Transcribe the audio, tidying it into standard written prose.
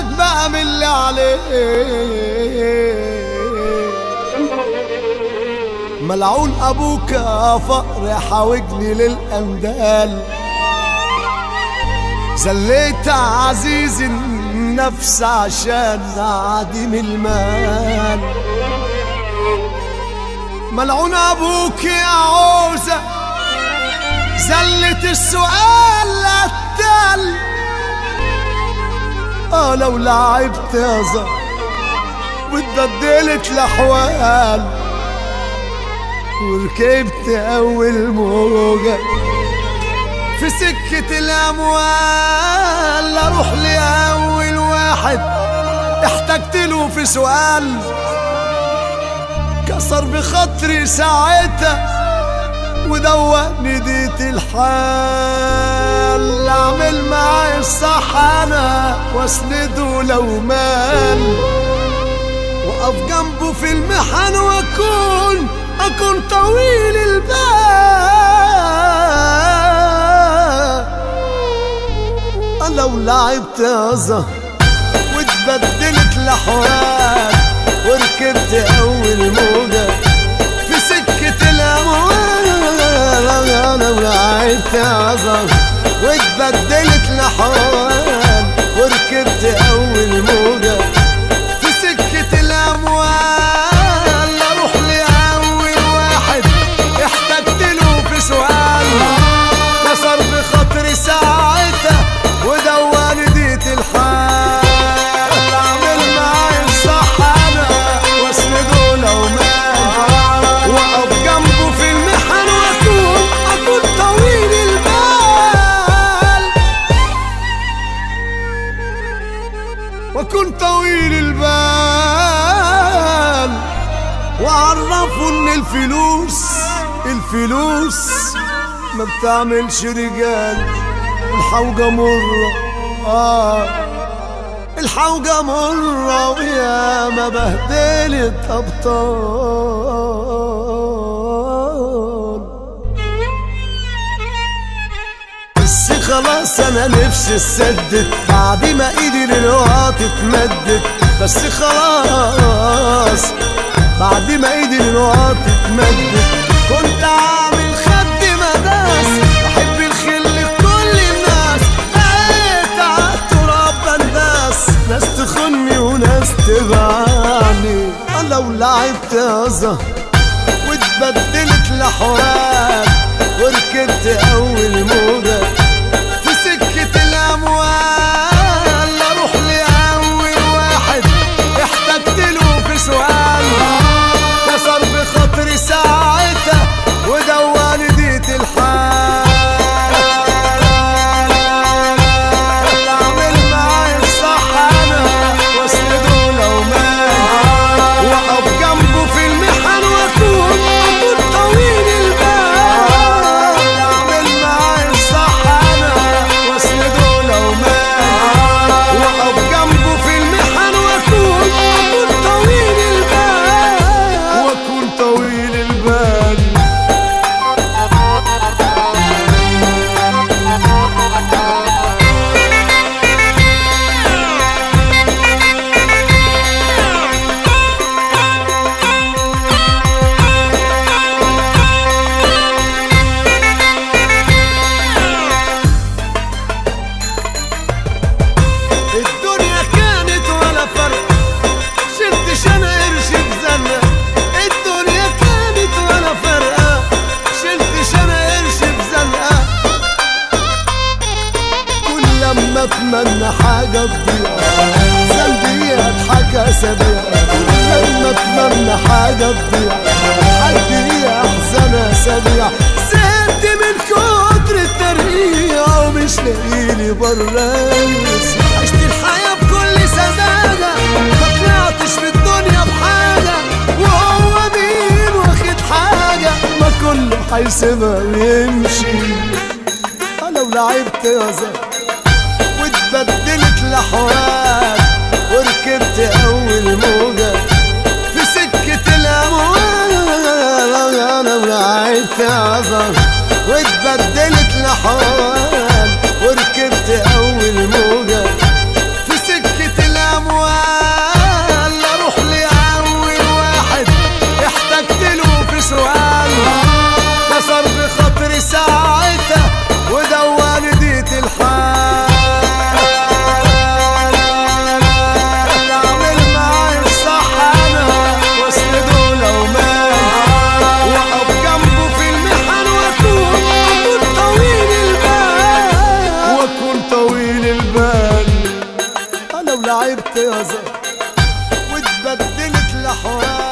واحد بقى من اللي عليه. ملعون ابوك يا فقر حاوجني للاندال، زليت عزيز النفس عشان عديم المال. ملعون ابوك يا عوزة زلت السؤال للتل، لو لعبت يا زهر واتبدلت الاحوال وركبت اول موجة في سكة الاموال، اروح لاول واحد احتجت له في سؤال، كسر بخاطري ساعتها ودوقني ديت الحال. اعمل معاه الصح انا واسنده لو مال، واقف جنبه في المحن واكون طويل البال. لو لعبت يا زهر واتبدلت الاحوال وركبت اول موجة في سكة الاموال، لو لعبت يا زهر واتبدلت الاحوال وركبت اول موجة في سكة الاموال، اروح لاول واحد احتجت له في سؤال، كسر بخاطري ساعتها ودواني ديت الحال. اعمل معاه الصح انا واسنده لو مال، واقف جنبه في المحن واكون طويل البال، واكون طويل البال، واعرفه ان الفلوس ما بتعملش رجال. الحوجة مرة، الحوجة مرة ويا ما بهدلت أبطال. بس خلاص أنا نفسي اتسدت بعد ما إيدي للوقت اتمدت، بس خلاص بعد ما إيدي للوقت اتمدت، كنت عامل خد مداس بحب الخل لكل الناس، بقيت عالتراب بنداس، ناس تخني وناس تبعني. لو لعبت يا زهر واتبدلت الاحوال وركبت اول موجة في سكة الاموال، اروح لاول واحد احتجت له في سؤال، كسر بخاطري ساعتها ودواني ديت الحال. اعمل معاه الصح انا واسنده لو مال، واقف جنبه في المحن واكون طويل البال. اعمل معاه الصح انا واسنده لو مال، واقف جنبه في المحن واكون طويل البال، واكون طويل البال. الدنيا كانت ولا فرق، شلتش انا قرش في زنقة. الدنيا كانت ولا فرقة، شلتش انا قرش في زنقة. كل لما اتمنى حاجة تضيع سلبية اضحك اسابيع، كل لما اتمنى حاجة تضيع حد احزن اسابيع. زهقت من كتر الترقيع ومش لاقيلي براس، عشت الحياة بكل سذاجة ما طلعتش في الدنيا بحاجة، وهو مين واخد حاجة ما كله هيسيبها ويمشي. لو لعبت يا زهر واتبدلت الاحوال وركبت اول موجة في سكة الاموال، لو لعبت يا زهر واتبدلت الاحوال وركبت اول موجة في سكة الاموال. يا زهر واتبدلت الاحوال.